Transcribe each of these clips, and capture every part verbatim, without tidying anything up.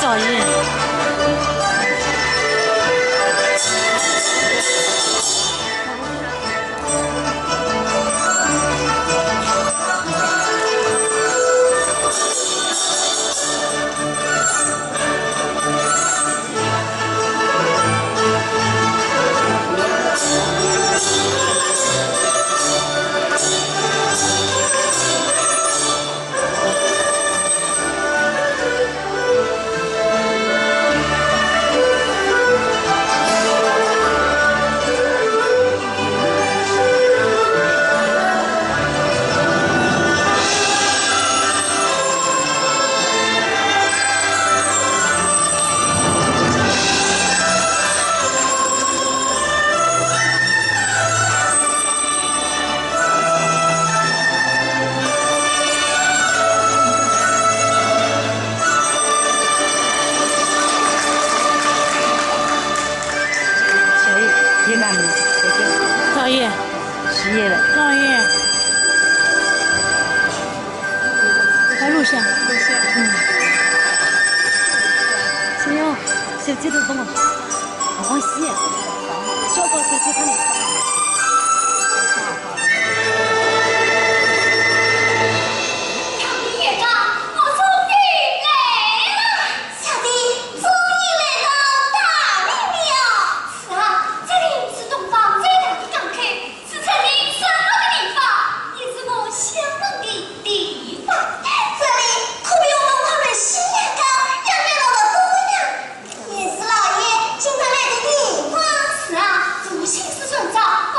讨厌。小姨，别拿了，再见。老爷，失业了。老爷，快录像。录像。嗯。小姐，小姐都懂了。 王喜，小宝姐姐她们。大明院长，我终于来了。小弟终于来到大明了。是啊，这里是东方最大的港口，是陈琳生活的地方，也是我向往的地方。这里可比我们花园喜洋洋，养满了我的姑娘。 也是老爷经常来的地方。是啊，如今是船长，我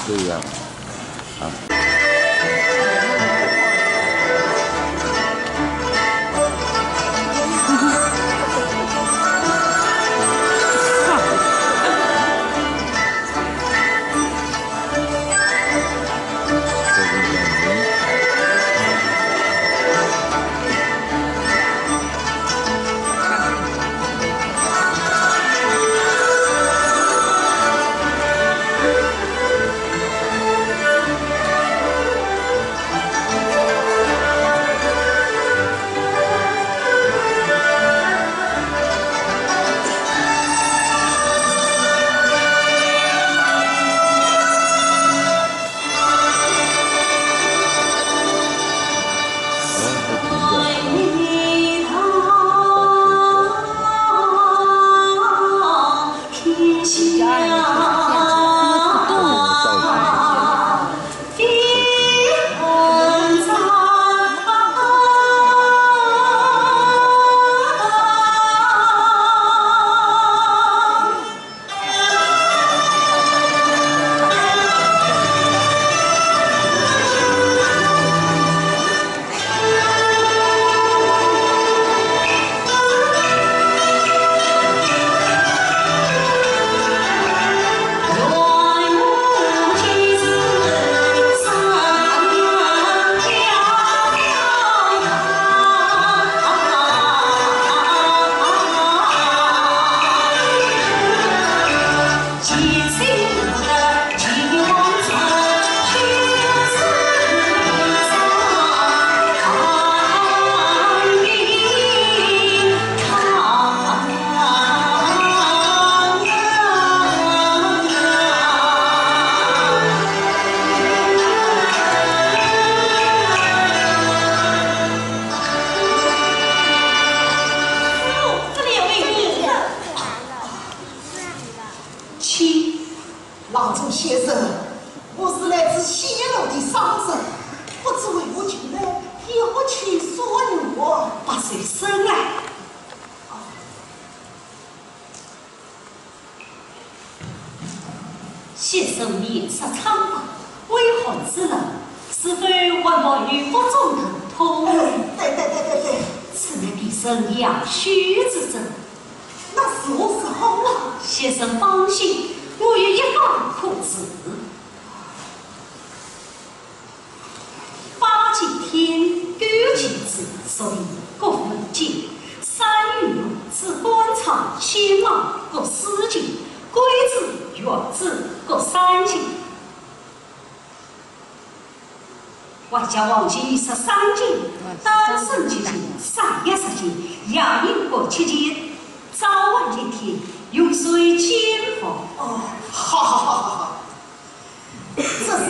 这样啊。请。郎中先生，我是来自西楼的商人，不知为何近来也不去所园。不必客气。先生面色苍白，微寒之冷，是否还冒雨不中而痛？哎，对对对对对。此乃别人杨修之症。 那如何是好啊？先生放心，我有一方可治。八级天，九级子，所以各分级。山雨露之官场，牵马各四级，桂枝月子各三级。 外加黄芪十三斤，丹参七斤，山药十斤，药引各七斤，早晚一天，用水煎服。哦，好好好好好，这是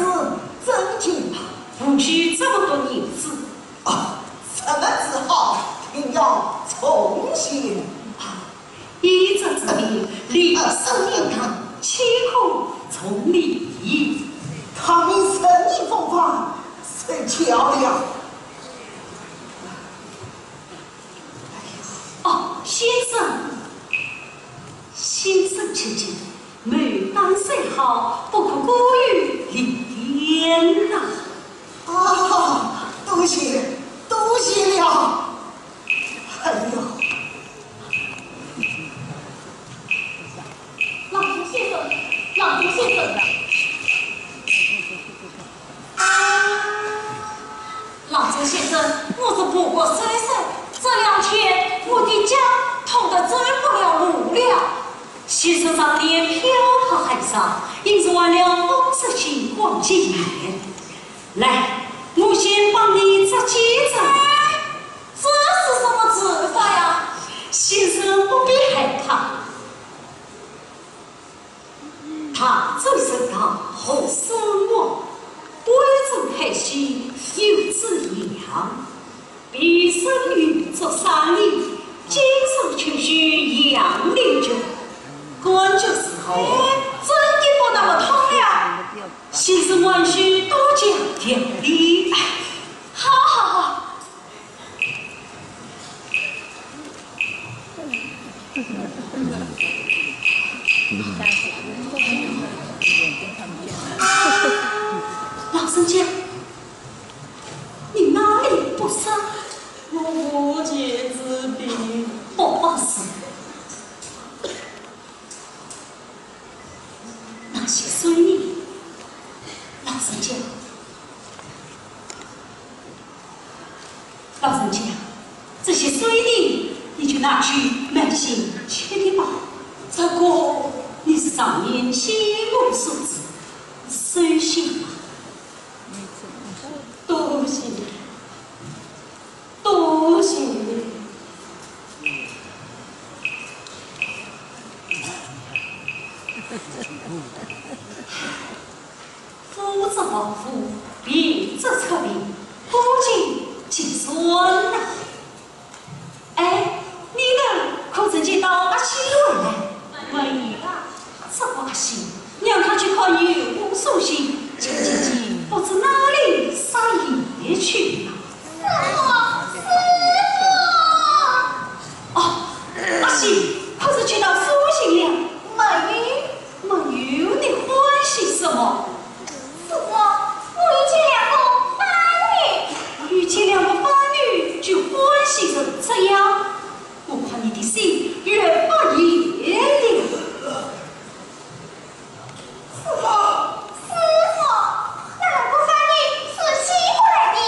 真金吗？无需这么多银子。哦，什么字号，定要重谢。 医者之命，理所应当，岂可重礼？他们生意风光，谁巧了？哦，先生，先生请进，牡丹虽好，不可过于离间呐。啊，多谢，多谢了。 哎呦，郎中先生，郎中先生。啊，郎中先生，我是不过三岁，这两天我的脚痛得走不了路了。先生常年漂泊海上，因此患了风湿性关节炎。来，我先帮你扎几扎。 这是什么治法呀？先生不必害怕。大周神道何生我，杯中开西有子阳，必生于足三里，金手去须阳里就。感觉如何？哎，真的不那么痛了。先生还需多加调理。哎，好好好。 啊，人家，你哪里不说？我无钱治病，不帮手。那些水呢？老人家，老人家，这些水呢，你就拿去买些吃的吧。这个你是常年心无所知，收下吧。 多谢，多谢。夫之祸福，病之则病，古今皆然呐。 哎，你们可曾见到阿喜回来？没有啊。这个阿喜，让他去看牛屋送信，前几天不知哪里撒野去了。师傅，师傅！哦，阿喜，可是去到书信了？没有。 没有，你欢喜什么？师傅，我遇见两个番女。遇见两个番女就欢喜成这样？我看你的心越发野了。师傅，师傅，那两个番女是西过来的。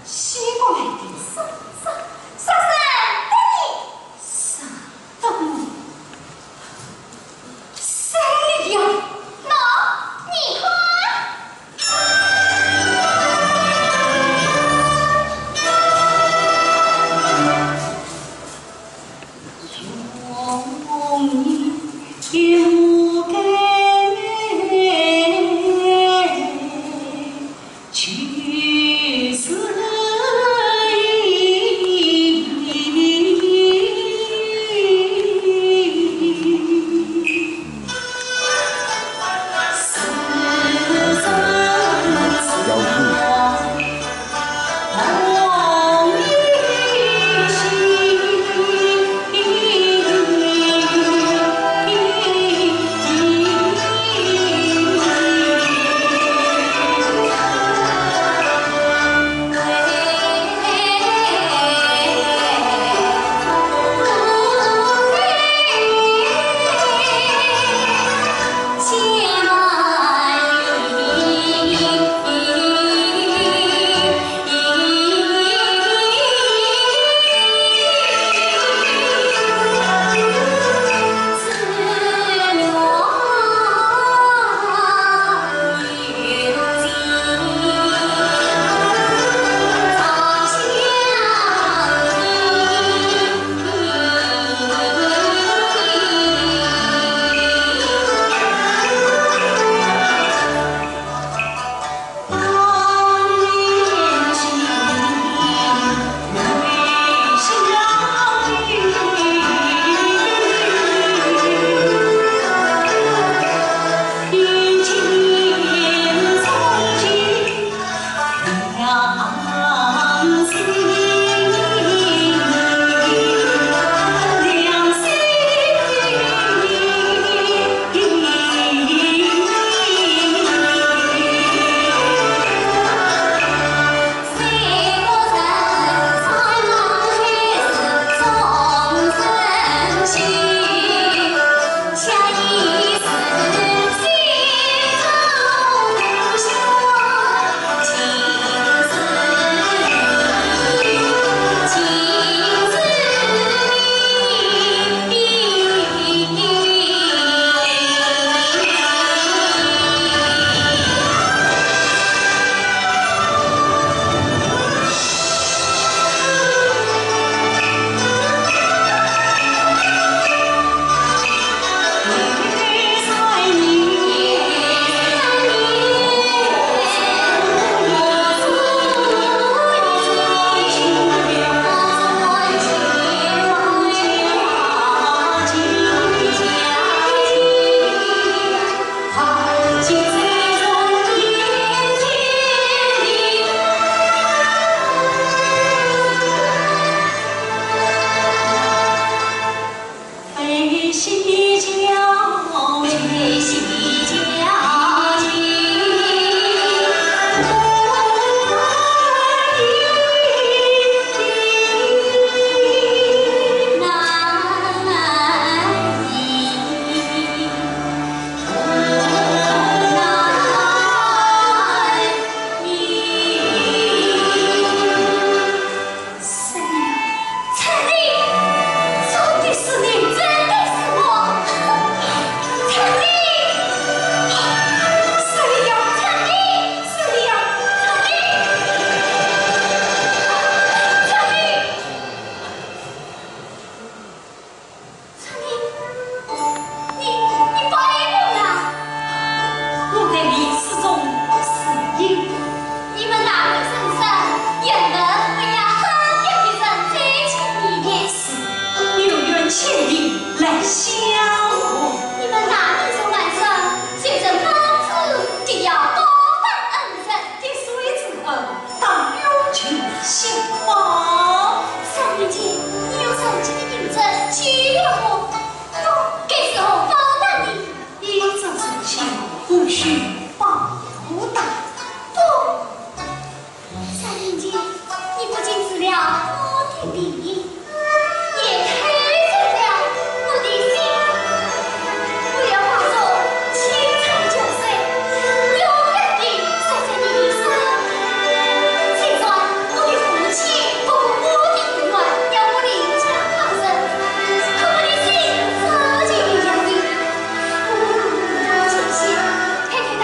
西过来的。啥，啥，啥人等你？啥等我？谁呀？喏，你看。相公。你们大明朝晚上，谁人帮助，定要报答恩人。滴水之恩，当永久相报。三年前，你用上千两银子救了我，我该如何报答你？你这是情，不需报答。不，三年前，你不仅治了我的病，也偷走了我的心。我要化作千山江水，永远地晒在你的身上。虽然我的父亲不顾我的意愿，要我离家逃走，可我的心早就有了你。我不能不珍惜，天天到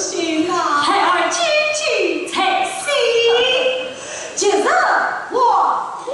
心啊，孩儿谨记在心。吉日黄昏。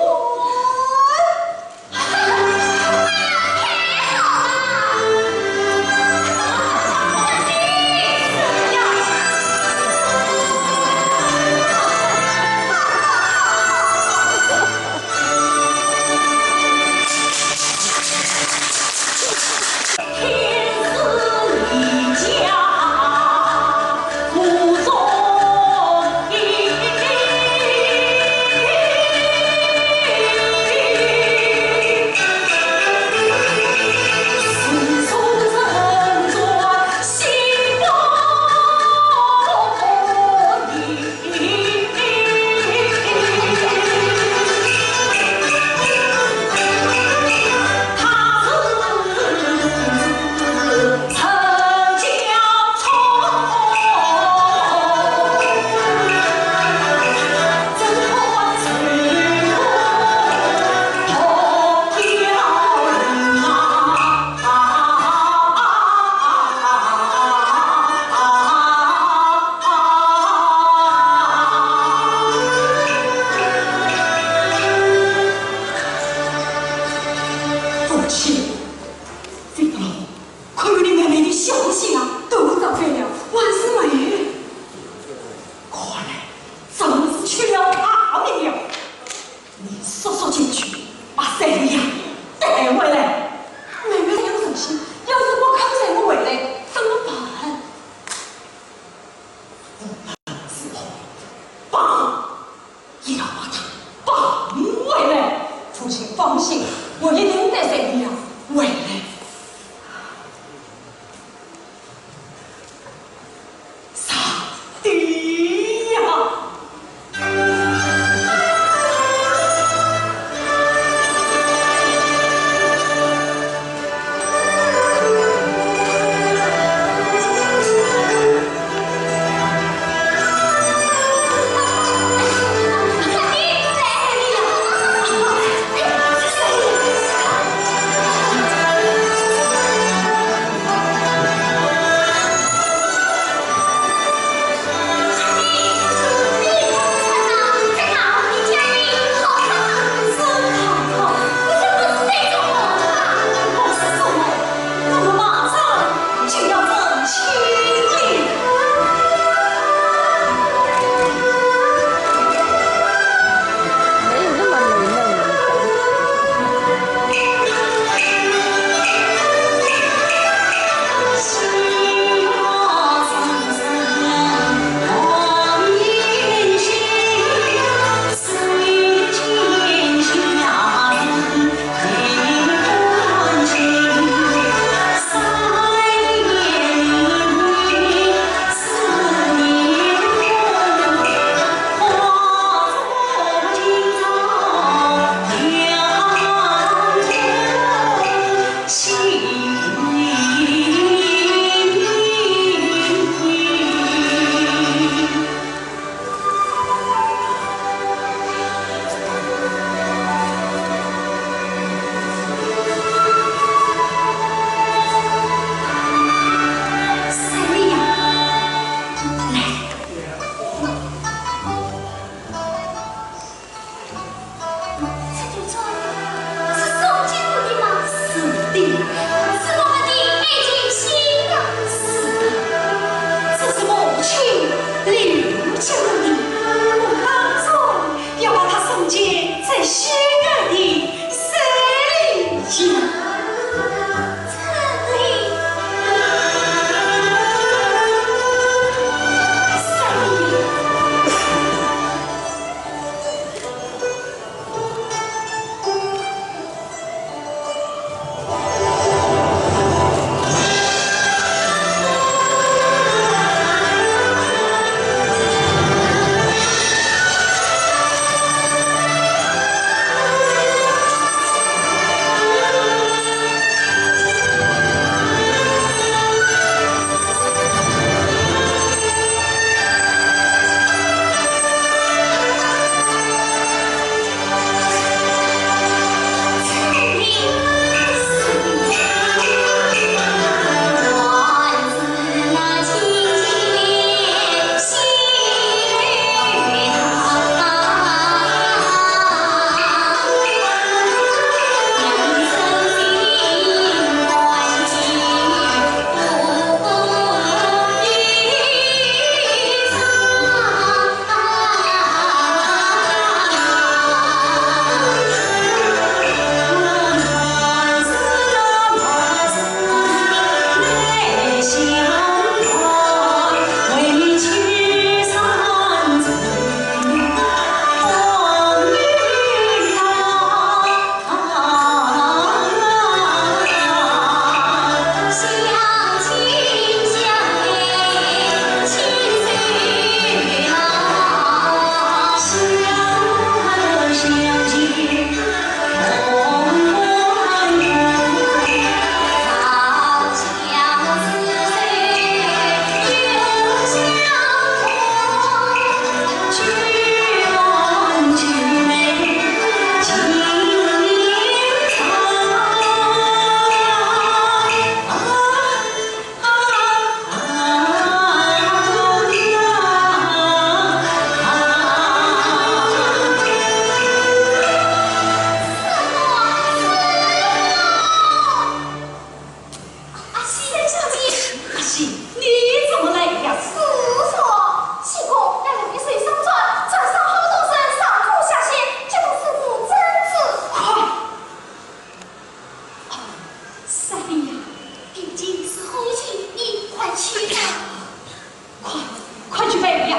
父亲，这个，看你妹妹的消息啊，都找遍了，还是没有。看来真是去了他们了。 你速速进去，把三爷带回来。妹妹有事情，要是不肯带我回来，怎么办？无论如何，也要把他绑回来。父亲放心，我一定带三爷回来。 上帝呀！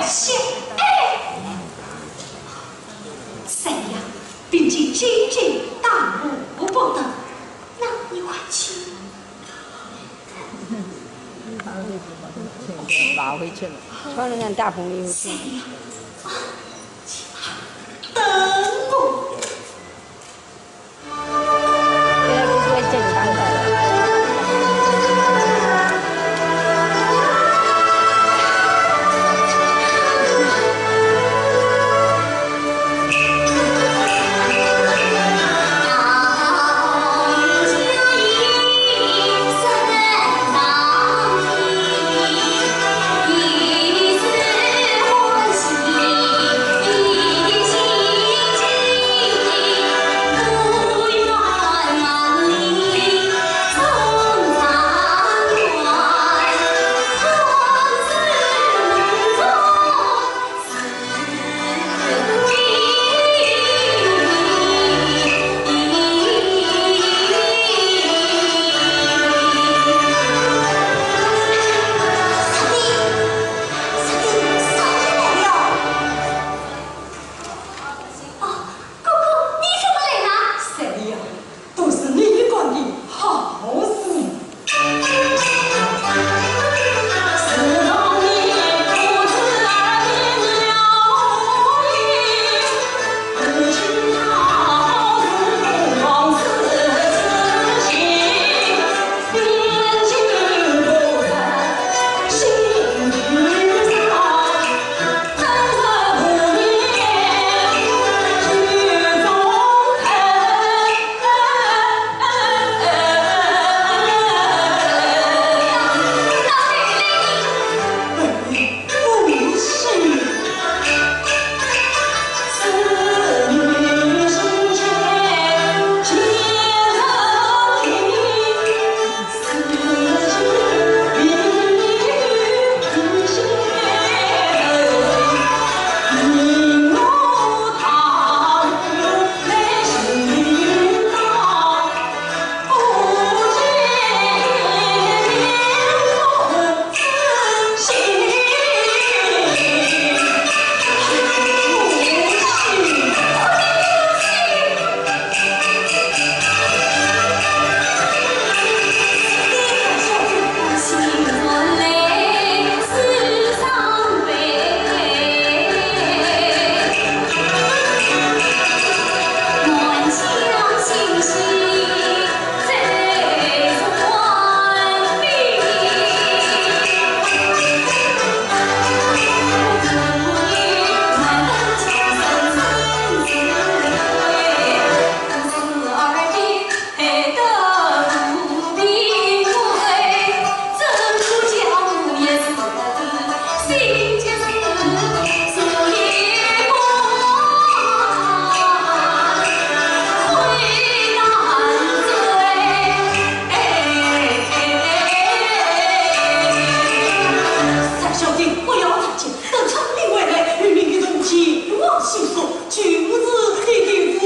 哎，三爷，毕竟今日大祸不断，那你快去。拿回去了，穿了俺大红衣服。三爷，啊，等我。 啊，哥哥，你怎么来了？三爷，都是你干的好事。三小姐，不要着急，等村里回来，与你一同前往西府，救治你的父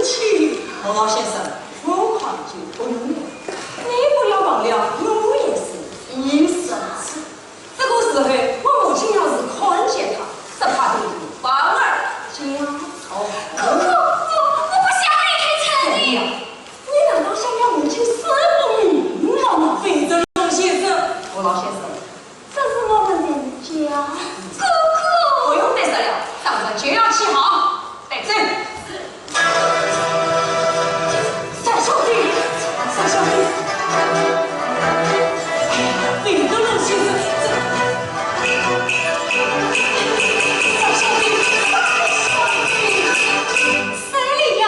亲。何老先生，我看就不用了。你不要忘了，我也是一生子。这个时候，我母亲要是看见他，只怕对你反而讲好。哥哥，我，我不想离开这里。你难道想要母亲死不瞑目吗？费德龙先生，何老先生，这是我们人家。哥哥，不用再说了，当然就要起好。带走。三小姐，三小姐，费德龙先生，这，三小姐，三小姐，三小姐。 三爷呀，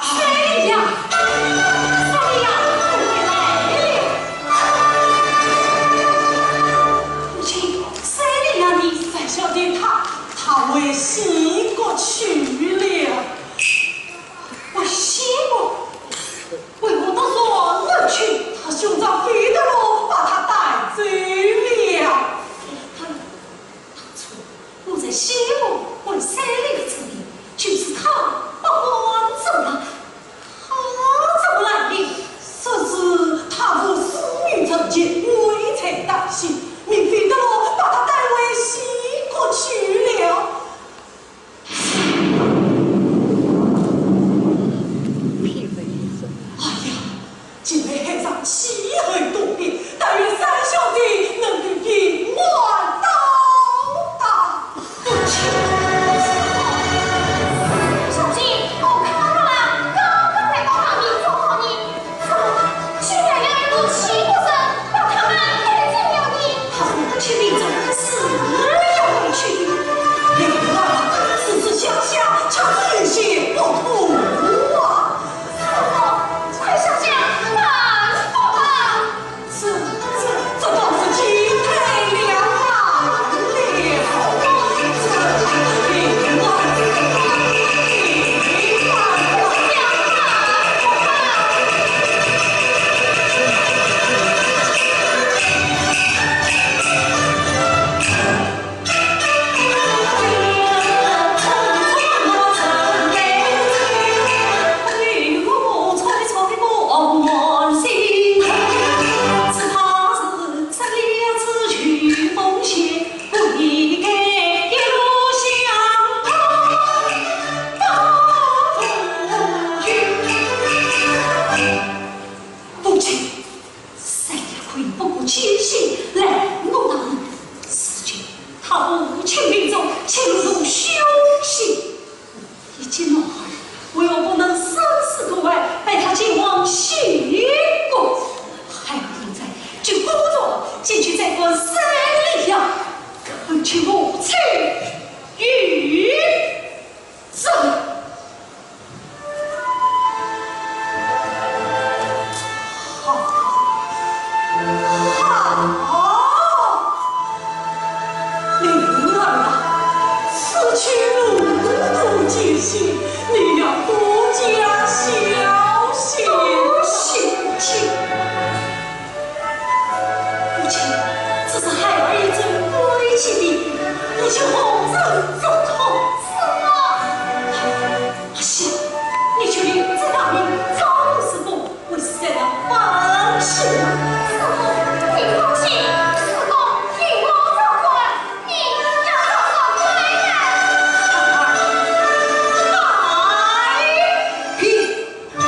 三爷呀，三爷呀，快回来了！母亲，三爷呀，你，三小姐她，她回西国去了。回西国？为何到时候去，她兄长费德龙把她带走了？她 当初我在西门问三爷之地，就是他不肯做了，他怎么来的？说是他父死于阵前，危在旦夕，命费德龙把他带回西国去父亲病重，请入洞休息。一介男儿，为何不能三思而后，派他前往西宫？孩儿现在就工作，进去再过三里呀，可请父亲 有罪。好，好，灵儿啊，此去路途艰辛，你要多加小心。多小心。 母亲，这是孩儿已经归去的，你就何必作痛？是啊。阿喜，你去领这大名招入西宫，为师在旁边放心。师父，请放心，西宫有我照管，你要早早归来。孩儿，孩儿。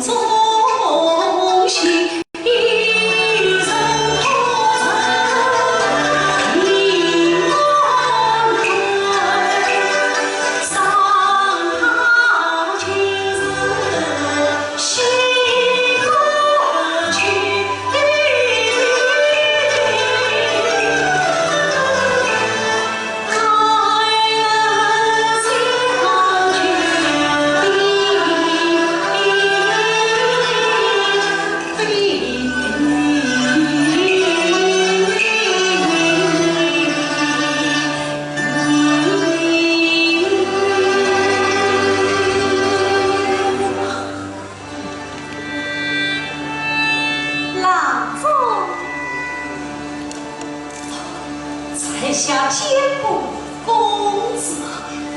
郎中。在下见过公子。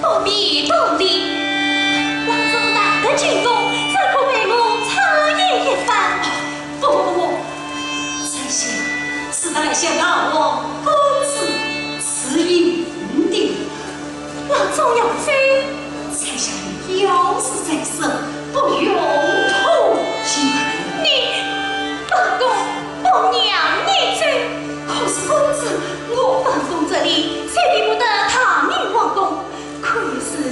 不必多礼，郎中难得进宫，怎可陪我畅饮一番？不不不，在下是来向大王公子赐饮的。 郎中要走，在下有要事在身，不容拖延。你本宫不让你走，可是公子，我本宫这里虽比不得大明王宫，可也是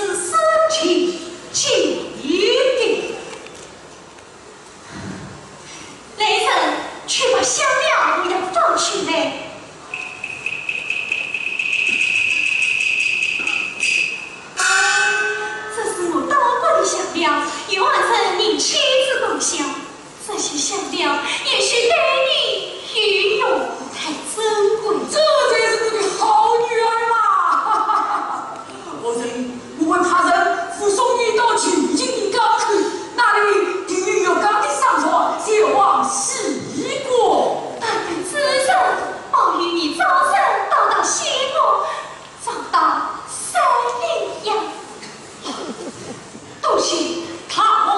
是生气气的。来人，去把香料给我放出来。这是我当官的香料，又号称迎亲之功效。 这些香料也许对你有用。太珍贵。这才是我的好女儿嘛！我人，我会派人护送你到秦京的江口，那里有玉缸的商船前往西国。但愿此生保佑你早日到达西国，找到三林呀。多谢大王。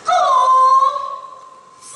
公子。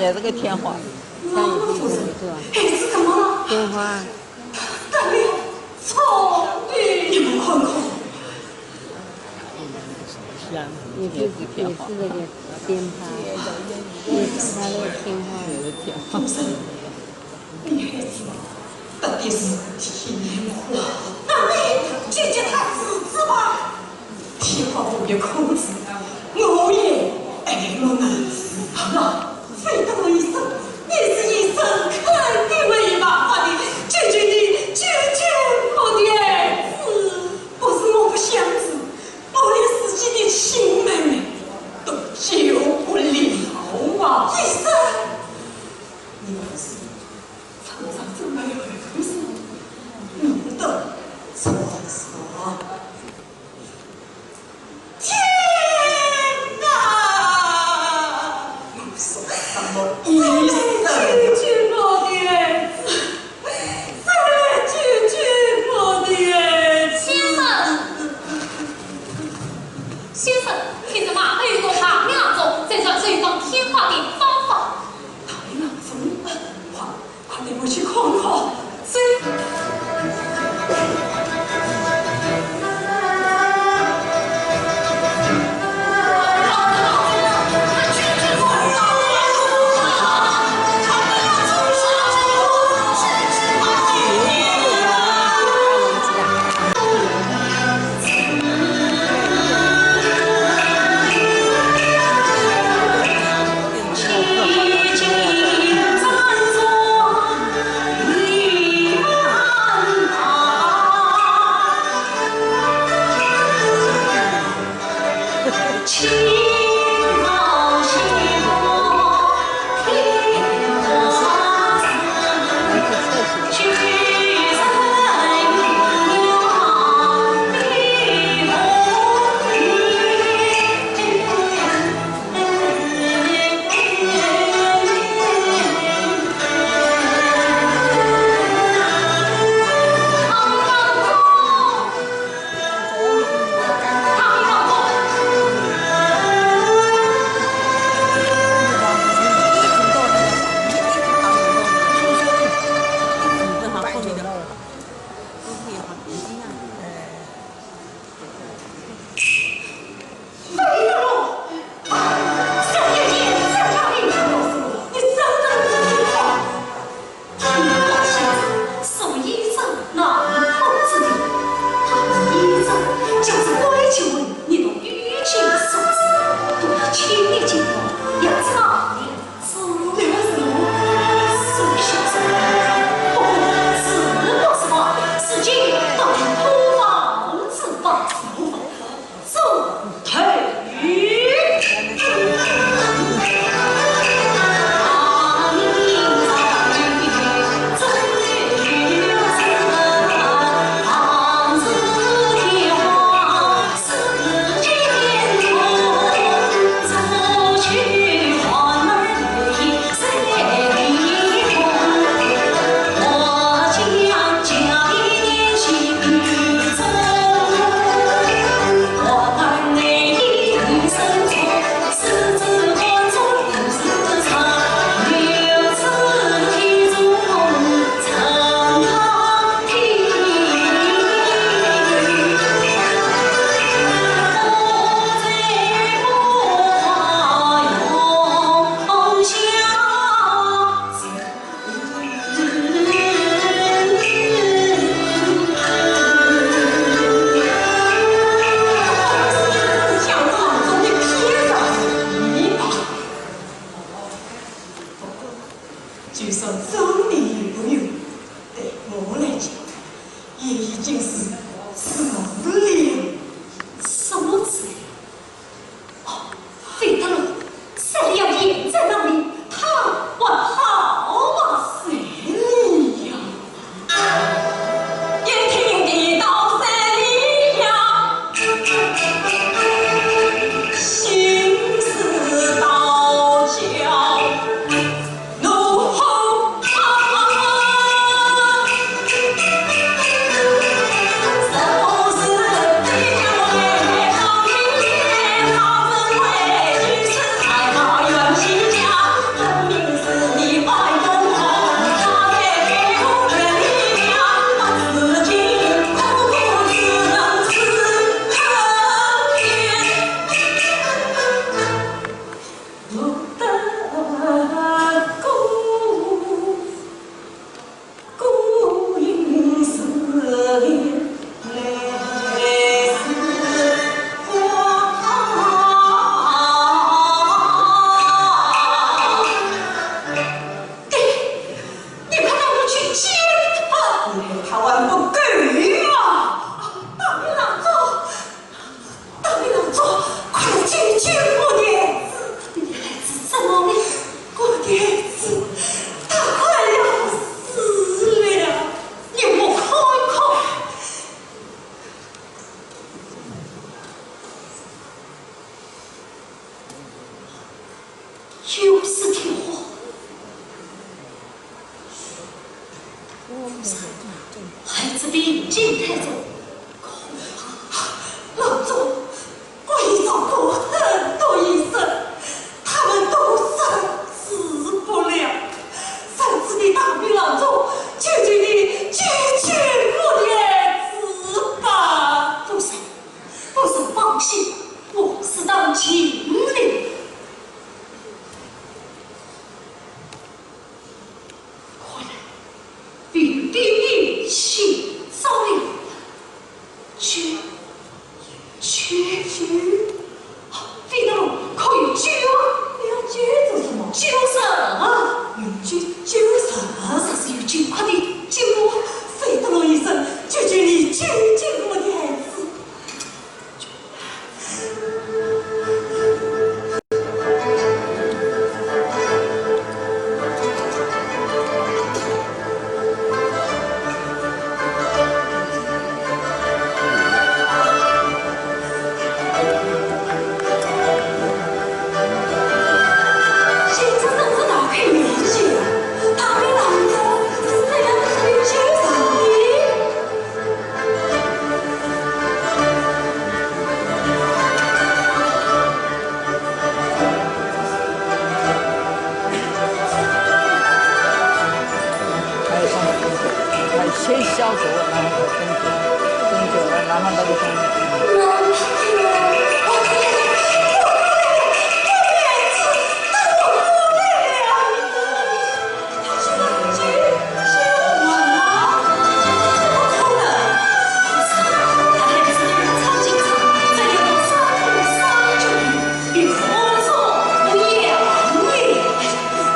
也是个天花。孩子怎么了？天花。干了，操你！你们看看。 也是，也是那个天花，也是他那个天花。女孩子到底是天花，那你解决她自己吧。天花不要控制，我也爱我儿子。好了， 费德罗医生，你是医生，肯定会有办法的。救救你，救救我的儿子！不是我不想死，我连自己的亲妹妹都救不了啊！医生，你不是常常这么有口水，你的传说。 天哪！我说什么医生？救救我的儿子！再救救我的儿子！先生，先生，现在马上有个大病郎中，正在这一方天花的方法。大病郎中？快， 快点，我去看看。是。又是天荒。孩子病进太重，郎中，我已找过很多医生，他们都说治不了。上次的大病郎中，求求你救救我的孩子吧。夫人，夫人放心，我自当尽力。 快来，禀禀父亲，招了。救，救，救！啊，费德罗，可有救啊？你要救做什么？救人啊！有救，救人啊！若是有救，快点救我！费德罗医生，求求你救救我的孩子！ 还有，还有先削走，然后再分解，分解了，然后那个东西。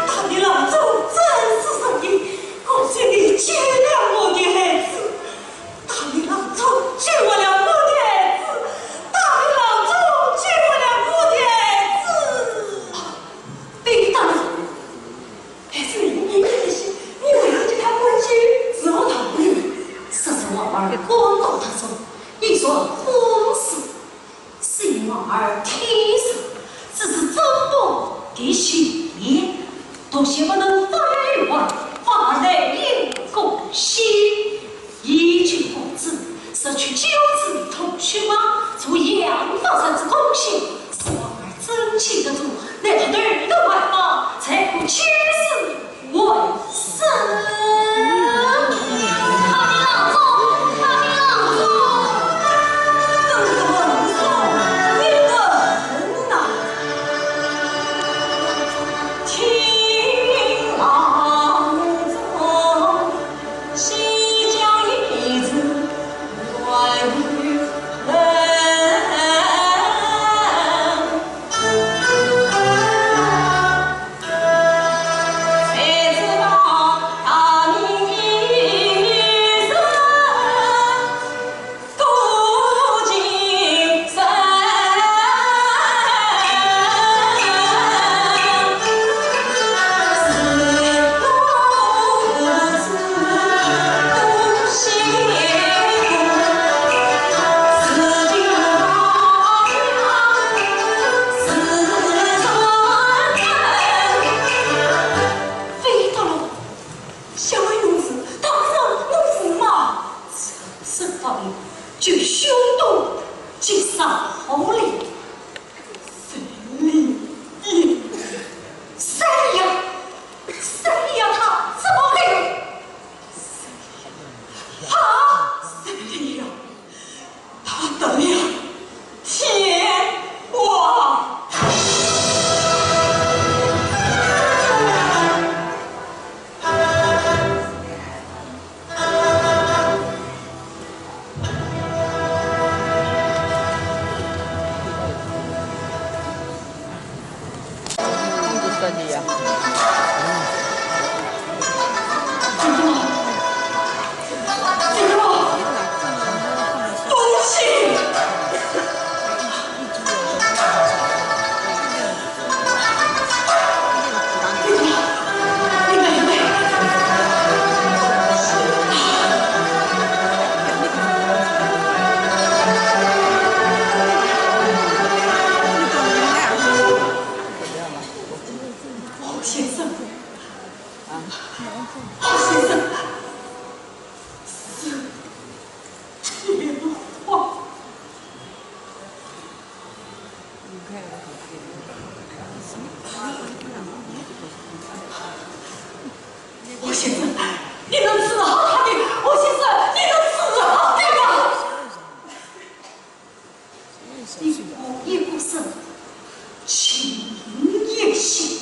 大病郎中真是神医，感谢你救了我的孩子。大病郎中救活了我的孩子，大病郎中救活了我的孩子。啊，对的，孩子明明有些，你为何给他灌酒？是我逃避，说是我儿昏倒途中，你说昏死。 是因为儿天生只是中风的气也，多谢不能发育儿，反而累也过息。依旧公子，是去救治同学吗？除养发上之功效，是我儿怎经得住？难道等到外方，才可起死 我是。大病郎中，大病郎中，等等，等等啊！听郎中，西江一子乱于人。 费德罗，小儿有事，大人有事吗？此事不明，就凶多吉少了。 三里呀，三里呀，三里呀，他怎么了？三里呀，啊，三里呀，他得了天荒。王先生，你能治好他的，王先生，你能治好的吗？你我也不是，情也行。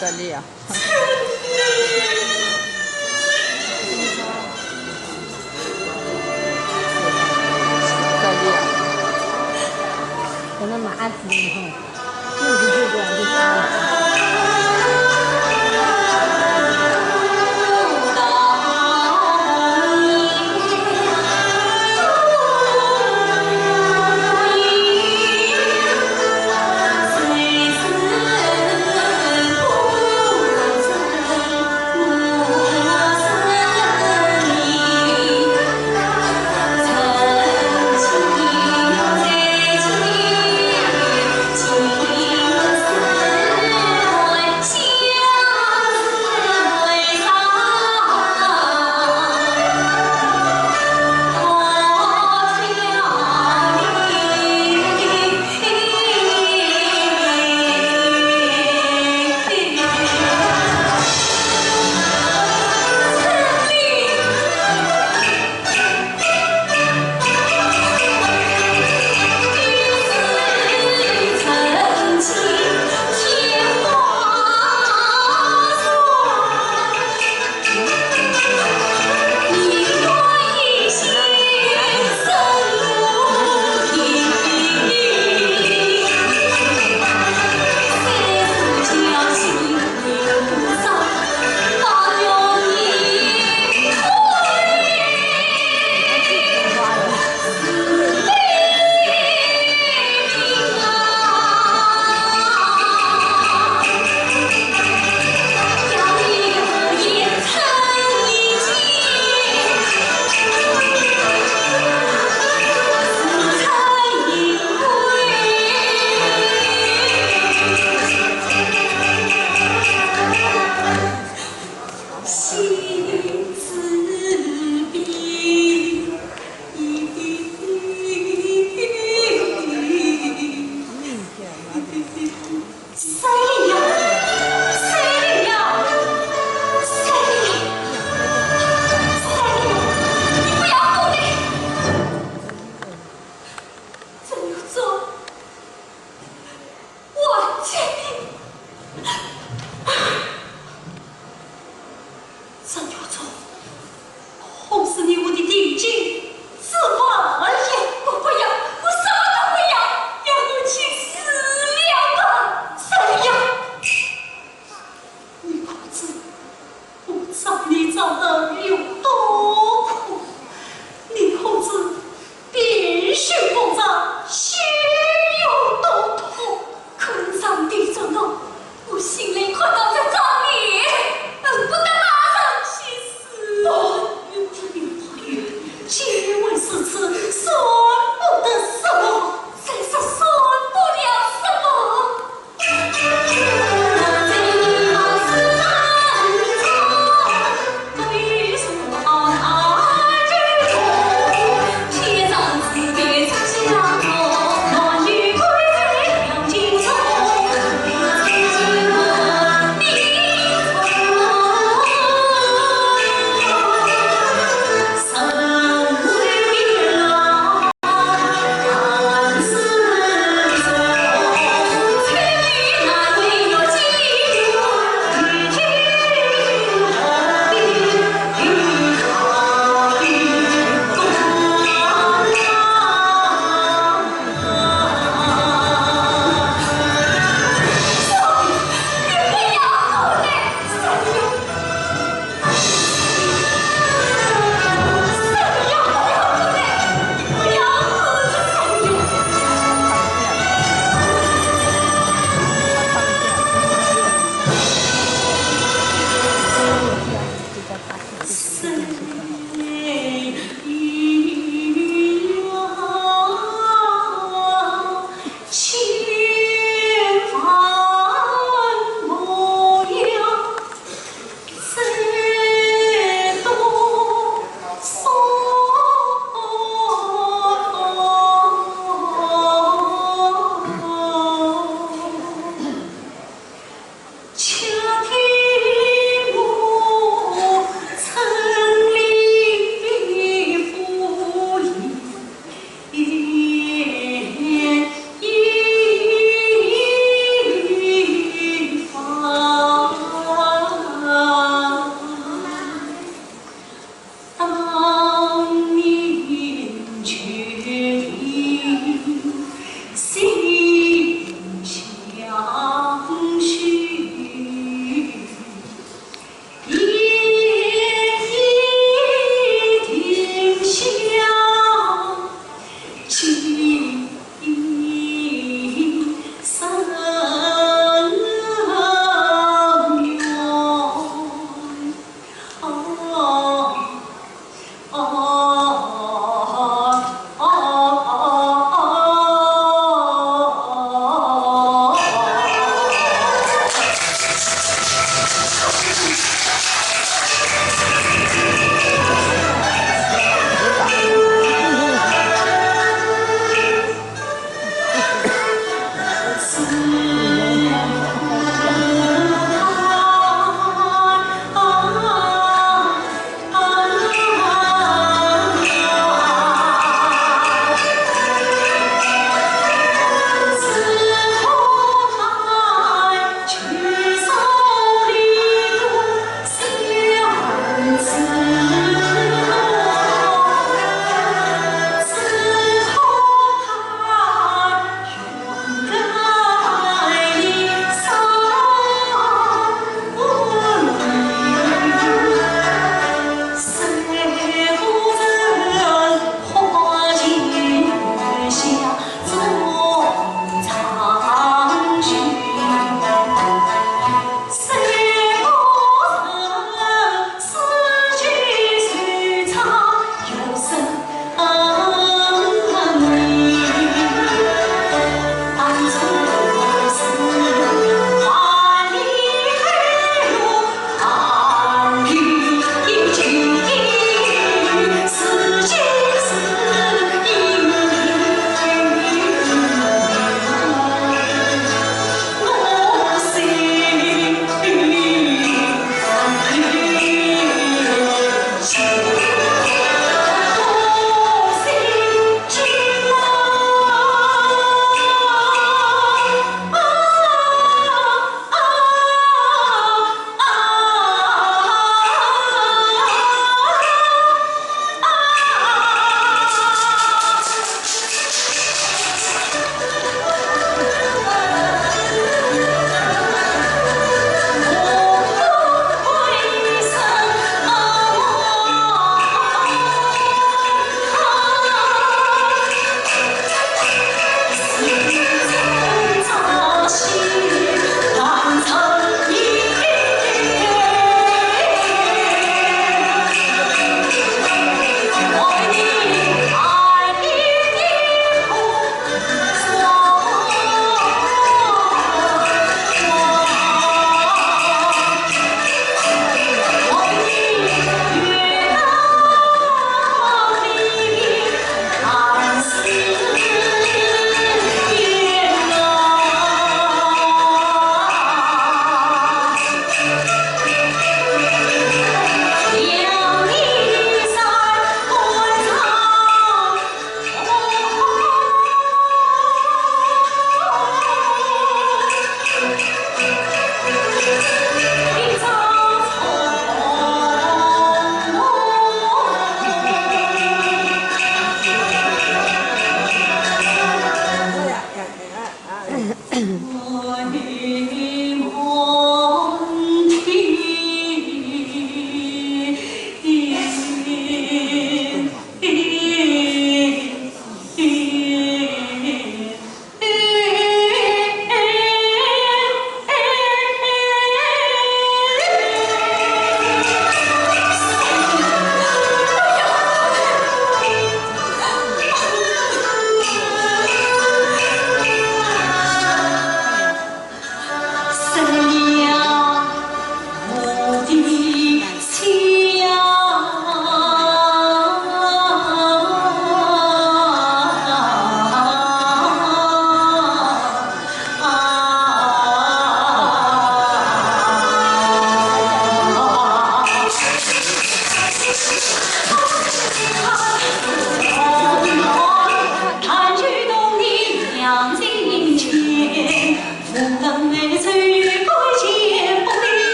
这里啊。这里啊。可能蛮安静的哈。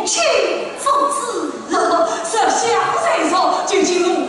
请夫子。这厢在座，究竟